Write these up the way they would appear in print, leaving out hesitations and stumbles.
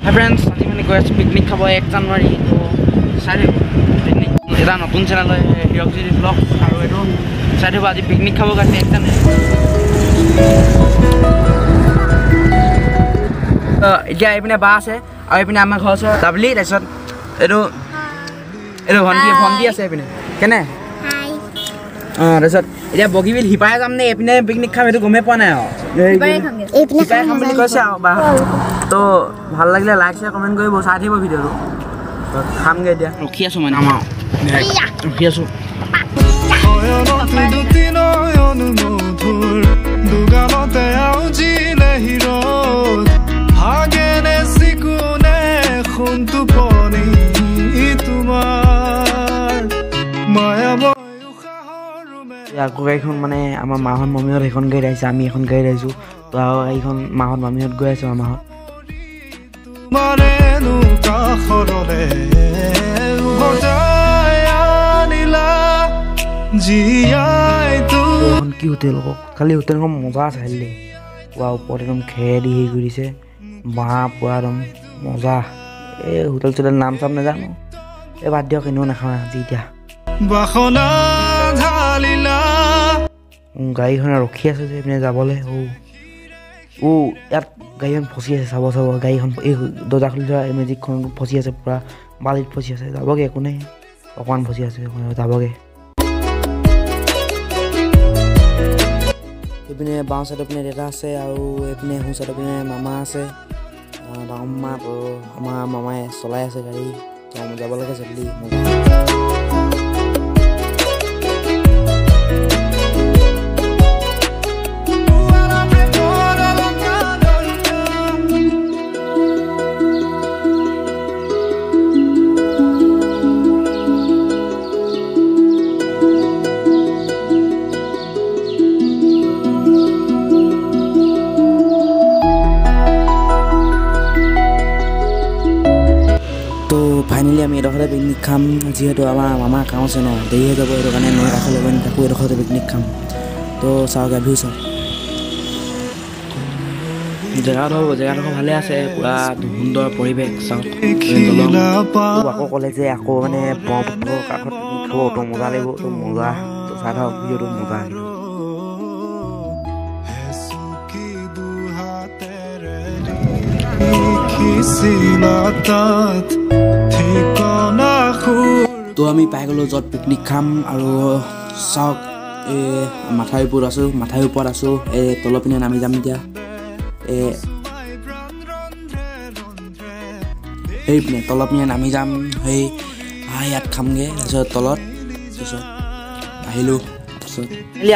হাই friends, আজি মানে গৈ আছোঁ পিকনিক খাব 1 জানুৱাৰী। তো চাই থাকিব পিকনিক, এটা নতুন চেনেল হয় হিৰকজ্যোতি ব্লগ, আৰু এইটো চাই থাকিব। আজি পিকনিক খাব গৈছে 1 জানুৱাৰী। এতিয়া এইপিনে বা আছে আৰু এইপিনে আমাৰ ঘৰ আছে ডাবলি। তাৰপিছত এইটো এইটো ভণ্টি ভণ্টি আছে এইপিনে কেনে। অঁ, তাৰপিছত এতিয়া বগীবিল সিপাৰে যাম নে এইপিনে পিকনিক খাম সেইটো গমেই পোৱা নাই আৰু। সিপাৰে খাম বুলি কৈছে আৰু বা। তো ভাল লাগিলে লাইক শ্বেয়াৰ কমেণ্ট কৰিব, চাই থাকিব ভিডিঅ'টো। খামগৈ এতিয়া, ৰখি আছোঁ মানে আমাৰ ৰখি আছোঁ। আগৰ গাড়ীখন মানে আমাৰ মাহঁত মামীহঁত সেইখন গাড়ীত আহিছে, আমি এখন গাড়ীত আহিছোঁ। তো আৰু গাড়ীখন মাহঁত মামীহঁত গৈ আছে। আমাৰ মাহঁত এখন কি হোটেল কওক, খালি হোটেলখন মজা আছে। খালি পুৰা ওপৰত একদম খেৰ দি হেৰি কৰি দিছে, বাঁহ পুৰা একদম মজা। এই হোটেল চোটেল নাম চাম নাজানো, এই বাদ দিয়ক, এনেও নাখাওঁ আজি। এতিয়া গাড়ীখন ৰখি আছে যে এইপিনে যাবলৈ। অ' ইয়াত গাড়ীখন ফচি আছে, চাব চাব গাড়ীখন এই দৰ্জা খুলি থোৱা এই মেজিকখন ফচি আছে, পূৰা বালিত ফচি আছে। যাবগৈ, একো নাই, অকণমান ফচি আছে, যাবগৈ। এইপিনে বাওঁ চাইডৰ পিনে দেউতা আছে আৰু এইপিনে সোঁ চাইডৰ পিনে মামা আছে, ডাঙৰ মামা। আমাৰ মামাই চলাই আছে গাড়ী, যাব লাগে জল্দি। তো ফাইনেলি আমি এডোখৰতে পিকনিক খাম, যিহেতু আমাৰ মামাৰ কাম আছে ন, দেৰি হৈ যাব, সেইটো কাৰণে নৈ কাষলৈ গৈ নাথাকোঁ, এডোখৰতে পিকনিক খাম। তো চাওক ভিউ চাওক, জেগাডোখৰ জেগাডোখৰ ভালে আছে, পূৰা সুন্দৰ পৰিৱেশ। চাওক আকৌ ক'লে যে আকৌ মানে ব্ৰহ্মপুত্ৰৰ কাষত পিকনিক খাব, তো মজা লাগিব, তো মজা। তো চাই থাকক ভিডিঅ'টো, মজা। তো আমি পাই গ'লোঁ য'ত পিকনিক খাম। আৰু চাওক এই মাথাউৰি ওপৰত আছোঁ, মাথাউৰিৰ ওপৰত আছোঁ। এই তলৰ পিনে নামি যাম এতিয়া। এই সেইপিনে তলৰ পিনে নামি যাম, সেই ইয়াত খামগৈ। তাৰপিছত তলত তাৰপিছত আহিলোঁ। তাৰপিছত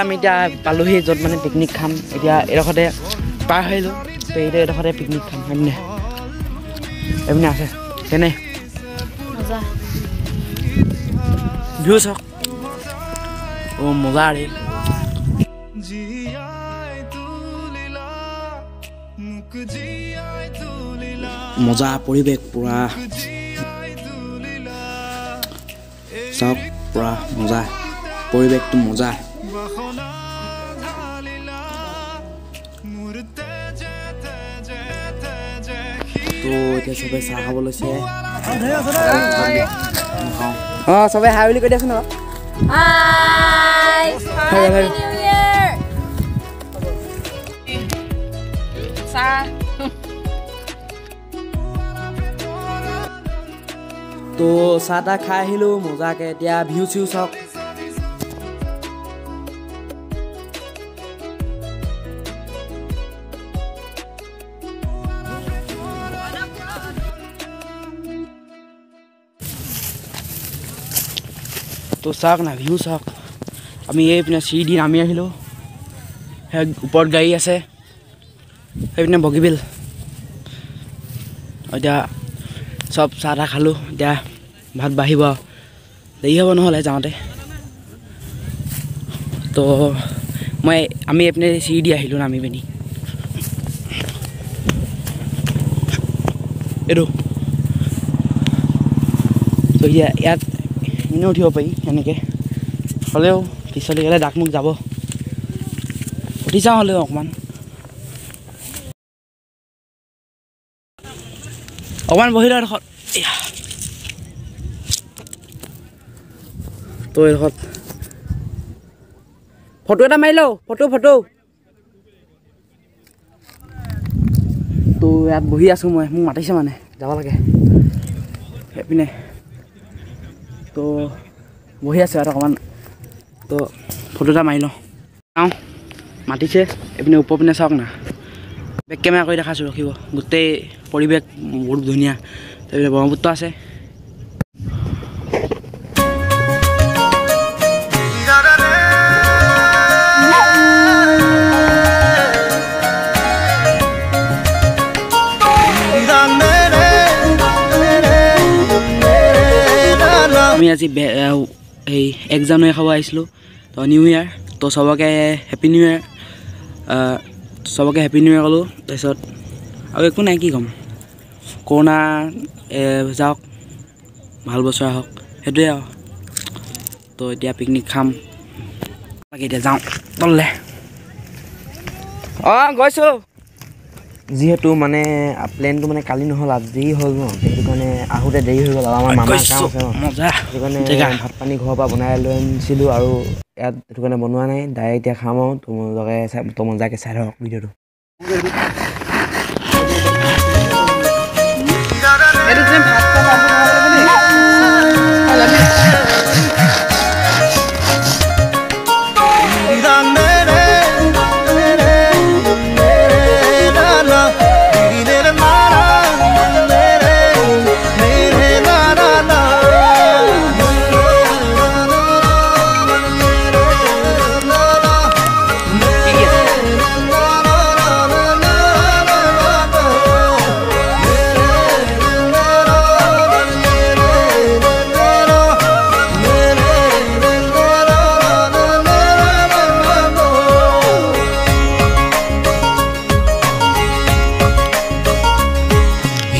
আমি এতিয়া পালোহি য'ত মানে পিকনিক খাম। এতিয়া এইডোখৰতে পাৰ আহিলোঁ, তো এতিয়া এইডোখৰতে পিকনিক খাম। সেইপিনে এইপিনে আছে কেনে ভিউ চাওক, অ' মজা ৰে। মজা পৰিৱেশ পুৰা, চাওক পুৰা মজা পৰিৱেশটো, মজা। তো এতিয়া চবে চাহ খাব লৈছে। অঁ, চবে হাই বুলি কৈ দিয়াচোন। তো চাহ তাহ খাই আহিলোঁ মজাকে। এতিয়া ভিউ চিউ চাওক। তো চাওক না ভিউ চাওক। আমি এইপিনে চিৰি দি নামি আহিলোঁ, সেই ওপৰত গাড়ী আছে, সেইপিনে বগীবিল। এতিয়া চব চাহ তাহ খালোঁ, এতিয়া ভাত বাঢ়িব, দেৰি হ'ব নহ'লে যাওঁতে। তো আমি এইপিনে চিৰি দি আহিলোঁ নামি পিনি। এইটো তো এতিয়া ইয়াত এনেও উঠিব পাৰি এনেকৈ, হ'লেও পিছলি গ'লে ডাক মোক যাব। উঠি যাওঁ হ'লেও অকণমান। অকণমান বহি লওঁ এডোখৰত। তো এডোখৰত ফটো এটা মাৰি লওঁ, ফটো ফটো। তো ইয়াত বহি আছোঁ মই, মোক মাতিছে মানে যাব লাগে সেইপিনে। তো বহি আছোঁ ইয়াত অকণমান, তো ফটো এটা মাৰি লওঁ। চাওঁ মাতিছে এইপিনে ওপৰ পিনে চাওক না, বেক কেমেৰা কৰি দেখাইছোঁ, ৰখিব। গোটেই পৰিৱেশ বহুত ধুনীয়া। তাৰপিছত ব্ৰহ্মপুত্ৰ আছে। আমি আজি এই 1 জানুৱাৰী খাব আহিছিলোঁ, তো নিউ ইয়েৰ, তো চবকে হেপী নিউ ইয়েৰ, চবকে হেপী নিউ ইয়েৰ ক'লোঁ। তাৰপিছত আৰু একো নাই, কি ক'ম, কৰোণা যাওক, ভাল বছৰ আহক, সেইটোৱে আৰু। তো এতিয়া পিকনিক খাম, বাকী এতিয়া যাওঁ তললৈ। অঁ গৈছোঁ। যিহেতু মানে প্লেনটো মানে কালি নহ'ল, আজি হ'ল ন, সেইটো কাৰণে আহোঁতে দেৰি হৈ গ'ল। আৰু আমাৰ মামাৰ কাম আছে ন, সেইটো কাৰণে ভাত পানী ঘৰৰ পৰা বনাই লৈ আনিছিলোঁ আৰু ইয়াত সেইটো কাৰণে বনোৱা নাই, ডাইৰেক্ট এতিয়া খাম আৰু। তোমালোকে চাই, তো মজাকৈ চাই থাকক ভিডিঅ'টো।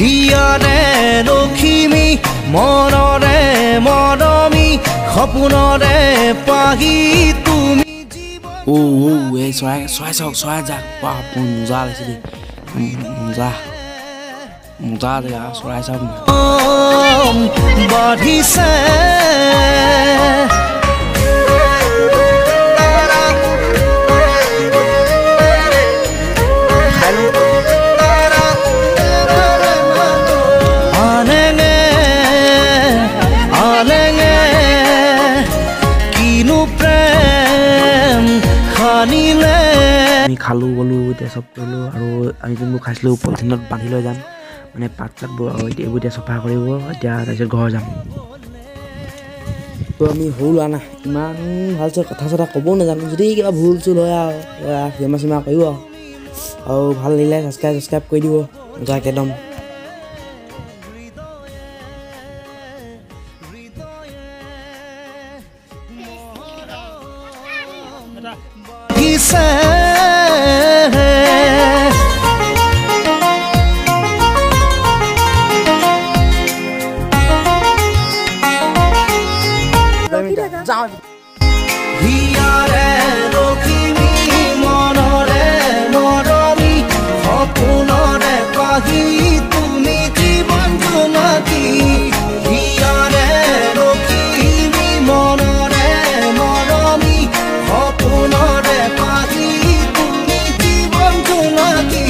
হিয়াৰে লখিমী মনৰে মৰমী সপোনৰে পাহি তুমি। ও ও এই চৰাই চৰাই চাওক, চৰাই যাক, বাপ মজা লাগিছে দেই, মজা মজা জেগা, চৰাই চাওক বাঢ়িছে। আমি খালোঁ গ'লোঁ, এতিয়া চব কৰিলোঁ আৰু আমি যোনবোৰ খাইছিলোঁ পলিথিনত বান্ধি লৈ যাম, মানে পাত চাতবোৰ আৰু এইবোৰ এতিয়া চফা কৰিব, এতিয়া তাৰপিছত ঘৰ যাম। তো আমি সৰু ল'ৰা না, ইমান ভালছে কথা চথা ক'বও নাজানো, যদি কিবা ভুল চুল হয় আৰু ক্ষমা চিমা কৰিব আৰু ভাল লাগিলে ছাবস্ক্ৰাইব ছাবস্ক্ৰাইব কৰি দিব মজাকে একদম। হিয়াৰে লখিমী মনৰে মৰমী সপোনৰে পাহি তুমি জীৱন জোনাকী। হিয়াৰে লখিমী মনৰে মৰমী সপোনৰে পাহি তুমি জীৱন জোনাকী।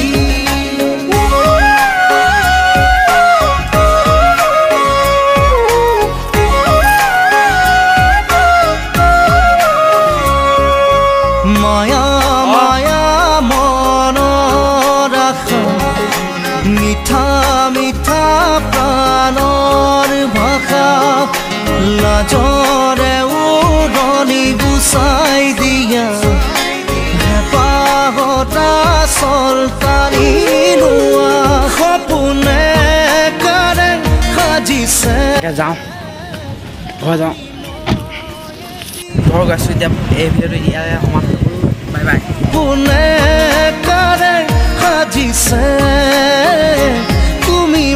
মায়া মায়া মনৰ আশা, মিঠা মিঠা প্ৰাণৰ ভাষা, লাজৰে উৰণি গুচাই দিয়া, হেঁপাহত আচল টানি লোৱা, সপোনে কাৰেং সাজিছে। যাওঁ ঘৰ, যাওঁ ঘৰ গৈছোঁ এতিয়া। এই ভিডিঅ'টো ইয়াৰে সমাপ্ত কৰোঁ, বাই বাই। কোনে কাৰে সাজিছে তুমি